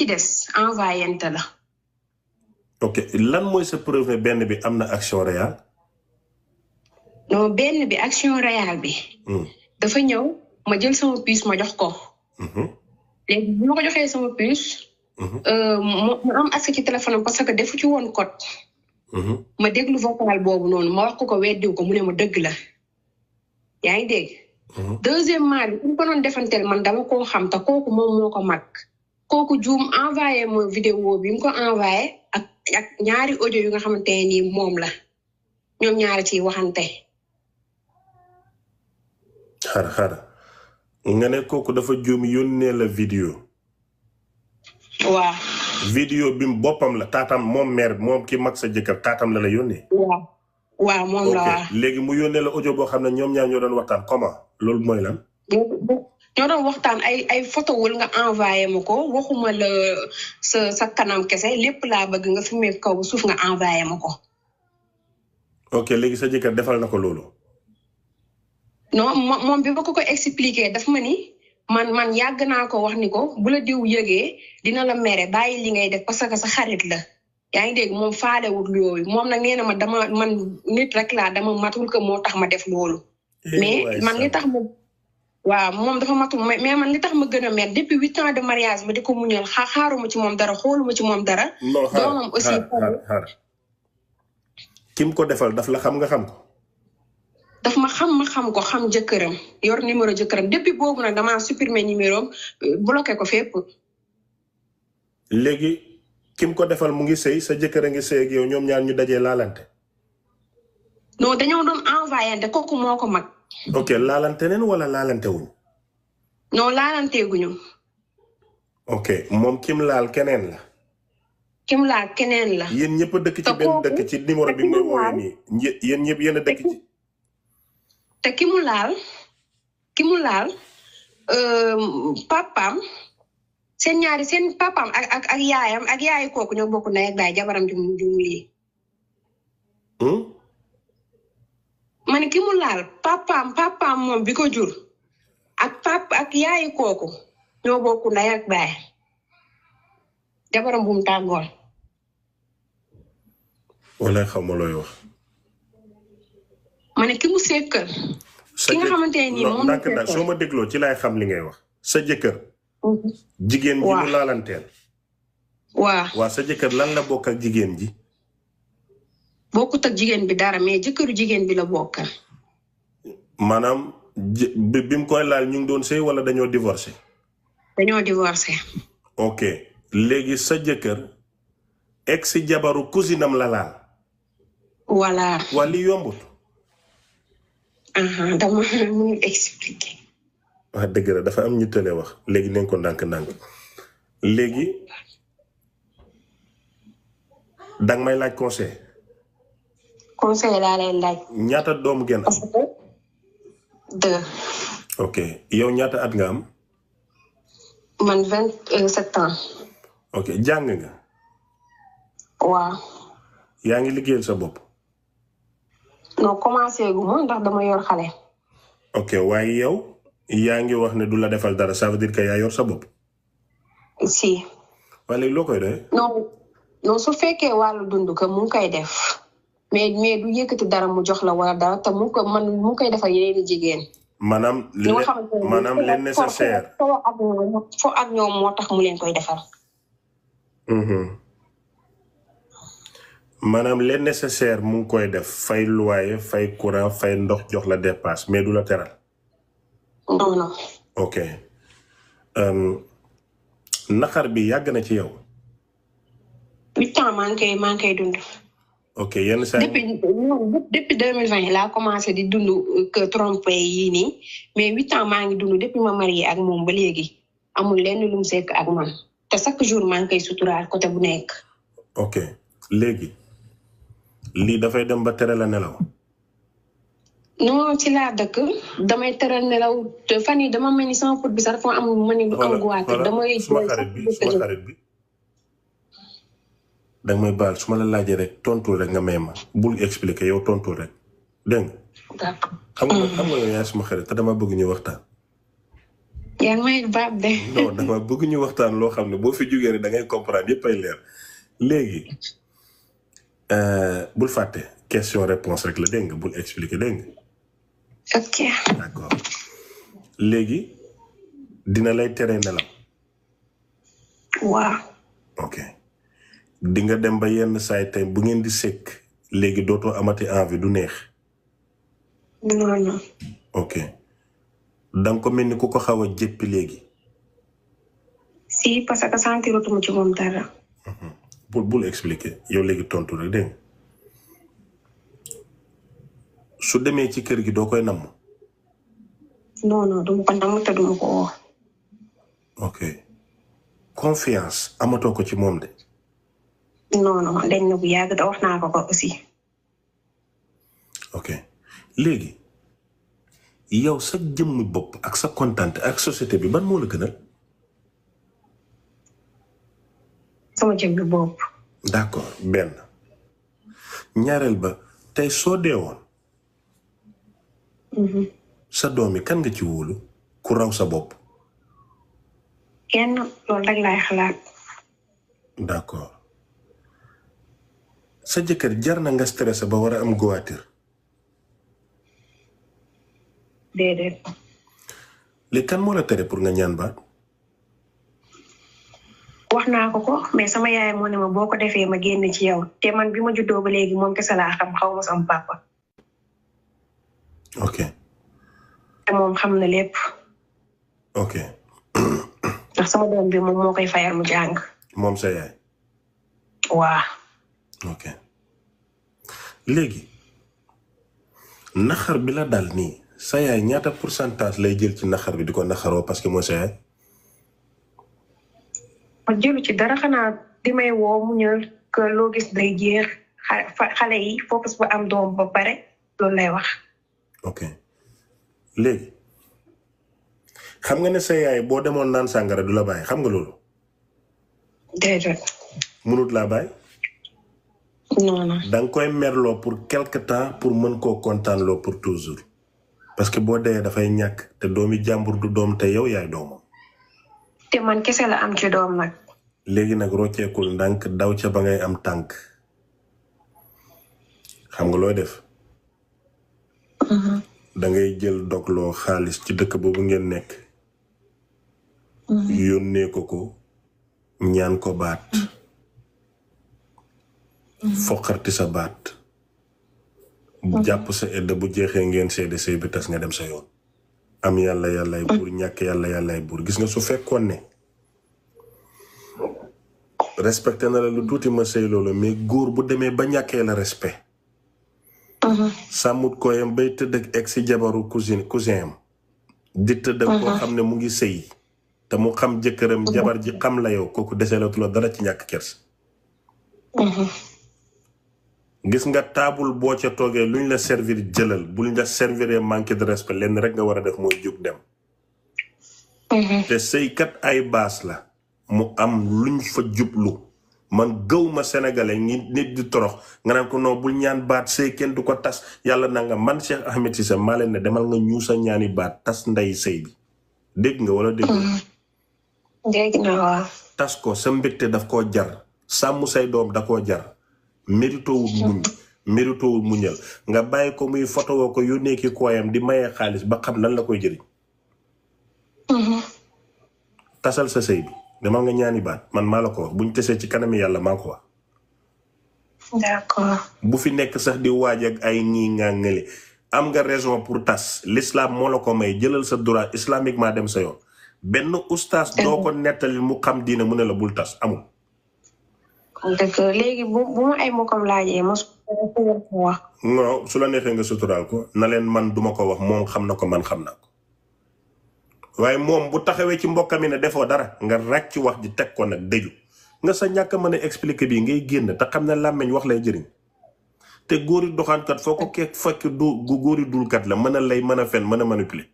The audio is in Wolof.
ci des envoyante la. ok lan mooy sa preuve benn bi am na action réelle. non benn bi action réelle bi. dafa ñëw ma jël sama puce ma jox ko. léegi bu ma ko joxee sama puce. mu am accès ci téléphone parce que defu ci woon code. ma déglu vocal boobu noonu ma wax ko weddiw ko mu ne ma dëgg la. yaa ngi dégg. deuxièmement bi bu ko doon defanteel man dama koo xam te kooku moom moo ko mag. kooku juum envoyé ma vidéo bi mu ko envoyé ak ñaari audio yu nga xamante ne nii moom la ñoom ñaari ciy waxante. xar nga ne kooku dafa juum yónnee la vidéo. waaw. vidéo bi boppam la taatam moom mère moom ki mag sa jëkkër taatam la yónnee. waaw moom la waaw. léegi mu yónnee la audio boo xam ne ñoom ñaar ñoo doon waxtaan comment loolu mooy lan. ñoo doon waxtaan ay photo wul nga envoyé ma ko waxuma la sa kanam kese lépp laa bëgg nga filmé kaw suuf nga envoyé ma ko. ok léegi sa jëkkër defal na ko loolu. non moom bi ba ko expliqué daf ma ni man yàgg naa ko wax ni ko bu la diw yëgee dina la mere bàyyi li ngay def parce que sa xarit la. yaa ngi dégg moom faalewul yooyu moom nag nee na ma man nit rek laa dama matul que moo tax ma def loolu. mais man li tax ma. waaw moom dafa matul mais man li tax ma gën a mer depuis 8 ans de mariage ma di ko muñal xaaruma ci moom dara xooluma ci moom dara. doomam aussi xaar kim ko defal daf la xam nga xam ko. daf ma xam ko xam jëkkëram yor numéro jëkkëram depuis boobu nag damaa supprimer numéro am bloqué ko fépp. léegi kim ko defal mu ngi sëy sa jëkkër a ngi sëy ak yow ñoom ñaar ñu dajee laalante. non dañoo doon envoyé kooku moo ko mag. ok laalante neen wala laalante wuñ. non laalanteeguñu. ok moom kim laal keneen la. kim laal keneen la. yéen ñëpp a dëkk ci benn dëkk ci numéro bi muy woowee nii yéen ñëpp yéen a dëkk ci. te ki mu laal papaam seen papaam ak yaayam ak yaayu kooku ñoo bokk ndey ak baay jabaram jum lii. ma ne ki mu laal papaam moom bi ko jur ak yaayu kooku ñoo bokk ndey ak baay jabaram bu mu tàggool. wala xam nga looy wax. ma ne ki mu sekkal. ki nga xamante ne nii moom la soo ma dégloo ci laay xam li ngay wax. sa jëkkër. jigéen ji mu laalanteel. waaw sa jëkkër lan la bokk ak jigéen ji. bokkut ak jigéen bi dara mais jëkkëru jigéen bi la bokkal. maanaam bi mu koy laal ñu ngi doon sëy wala dañoo divorcé. dañoo divorcé. ok léegi sa jëkkër ex jabaru cousinam la laal. voilà. waa li yombut. dama mun expliquer. wax dëgg la dafa am ñu tële wax léegi nañ ko ndànk-ndànk léegi danga may laaj conseil. conseil laa lay laaj. ñaata doom ngeen am. 2. ok yow ñaata at nga am. man 27 ans. ok jàng nga. waaw. yaa ngi liggéeyal sa bopp. non commencé gu ma ndax dama yor xale. ok waaye yow yaa ngi wax ne du la defal dara ça veut dire que yaa yor sa bopp. si. waaye léegi loo koy doy. non su fekkee wàllu dund ko mu ngi koy def mais du yëkkati dara mu jox la wala dara te mu ngi koy defal yeneen jigéen. maanaam les nécessaire. fo ak ñoom moo tax mu leen koy defal. maanaam les nécessaire mu ngi koy def fay loyer fay courant fay ndox jox la dépasse mais du la teral. non. ok naqar bi yàgg na ci yow. 8 ans maa ngi koy dund. ok yenn saa depuis 2020 laa commencé di dund que trompé yii nii mais 8 ans maa ngi dund depuis ma marié ak moom ba léegi amul lenn lu mu sekk ak man te chaque jour maa ngi koy suturaal côté bu nekk. ok léegi lii dafay dem ba tere la nelaw. non ci laa dëkk damay tere nelaw te fan yi dama mel ni sama pot bi sax dafa am ma ni lu am guwaat damay. suma xarit bi. danga may baal su ma la laajee rek tontu rek nga may ma bul expliquer yow tontu rek dégg nga. xam nga yow yaay suma xarit te dama bëgg ñu waxtaan. yaa ngi may baab de. non dama bëgg ñu waxtaan loo xam ne boo fi jógee rek da ngay comprendre yëpp ay leer léegi bul fàtte question réponse rek la dégg nga bul expliquer dégg nga. ok. d'accord léegi dina lay tere nelaw. waaw. ok di nga dem ba yenn saay tey bu ngeen di sekk léegi dootoo amati envie du neex. non. ok danga ko mel ni ku ko xaw a jéppi léegi. si parce que sentiratuma ci moom dara. bul expliquer yow léegi tontu rek dégg nga su demee ci kër gi doo koy namm. non duma ko namm te duma ko woo. ok confiance amatoo ko ci moom de. non dañ na bu yàgg da wax naa ko aussi. ok léegi yow sa jëmmi bopp ak sa kontante ak société bi ban moo la gënal. sama jëmmi bopp. d'accord benn ñaareel ba tey soo dee woon. sa doom yi kan nga ci wóolu ku raw sa bopp. kenn loolu rek laay xalaat. d'accord sa jëkkër jar na nga stressé ba war a am goiture. déedéet. léegi kan moo la tere pour nga ñaan baat. wax naa ko mais sama yaay moo ne ma boo ko defee ma génn ci yow te man bi ma juddoo ba léegi moom kese laa xam xaw ma sama papa. ok. te moom xam na lépp. ok. ndax sama doom bi moom moo koy fayal mu jàng. moom sa yaay. waa. ok léegi naxar bi la dal nii sa yaay ñaata pourcentage lay jël ci naxar bi di ko naxaroo parce que mooy sa yaay. ma jëlu ci dara xanaa di may woo mu ñëw que loo gis day jeex xale yi focus ba am doom ba pare loolu lay wax. ok léegi xam nga ne sa yaay boo demoon naan sàngara du la bàyyi xam nga loolu. déedéet. mënut laa bàyyi. non. danga koy merloo pour quelque temps pour mën koo kontaanloo pour toujours parce que boo dee dafay ñàkk te doomi jàmbur du doom te yow yaay doomam. te man kese la am ci doom nag. léegi nag rocceekul ndànk daw ca ba ngay am tànk xam nga looy def. da ngay jël dogloo xaalis ci dëkk boobu ngeen nekk. yónnee ko ñaan ko baat. foqarti sa baat. jàpp sa edd bu jeexee ngeen seede sëy bi tas nga dem sa yoon. am yàllaay buur ñàkk yàllaay buur gis nga su fekkoon ne respecté na la lu tuuti ma sëy loolu mais góor bu demee ba ñàkkee la respect. sàmmut koyam bay tëdd ak ex si jabaru cousin am di tëdd ak koo xam ne mu ngi sëy te mu xam jëkkëram jabar ji xam la yow kooku deseelatu la dara ci ñàkk kers. gis nga taabul boo ca toogee luñ la servir jëlal buñ la serviree manqué de respect lenn rek nga war a def mooy jóg dem. te sëykat ay baas la mu am luñ fa jublu man gëw ma sénégalais nit di torox nga naan ko non bul ñaan baat sëy kenn du ko tas yàlla na nga man Cheikh Ahmed Cissé maa leen ne demal nga ñuusa ñaani baat tas ndey sëy bi dégg nga wala dégg nga. dégg na waaw. tas ko sa mbégte daf koo jar sàmm say doom da koo jar. méritowul muñal nga bàyyi ko muy photo ko yónnee ki kooyam di mayee xaalis ba xam lan la koy jëriñ. tasal sa sëy bi demal nga ñaani baat man maa la ko wax buñ tesee ci kanami yàlla maa ko wax. d'accord. bu fi nekk sax di waaj ak ay ñii nga ngeli am nga raison pour tas l'islam moo la ko may jëlal sa droit islamiquement dem sa yoon benn ustaas doo ko nettali mu xam diine mu ne la bul tas amul. dëgg léegi bu ma ay mbokkam laajee ma su wax. non su la neexee nga suturaal ko na leen man duma ko wax moom xam na ko man xam naa ko waaye moom bu taxawee ci mbokkam yi ne defoo dara nga ràcc ci wax ji teg ko nag dëju nga sa ñàkk mën a expliquer bii ngay génn te xam ne làmmeñ wax lay jëriñ te góori doxaankat foo ko keek fekk du góori dulkat la mën a lay mën a fen mën a manipuler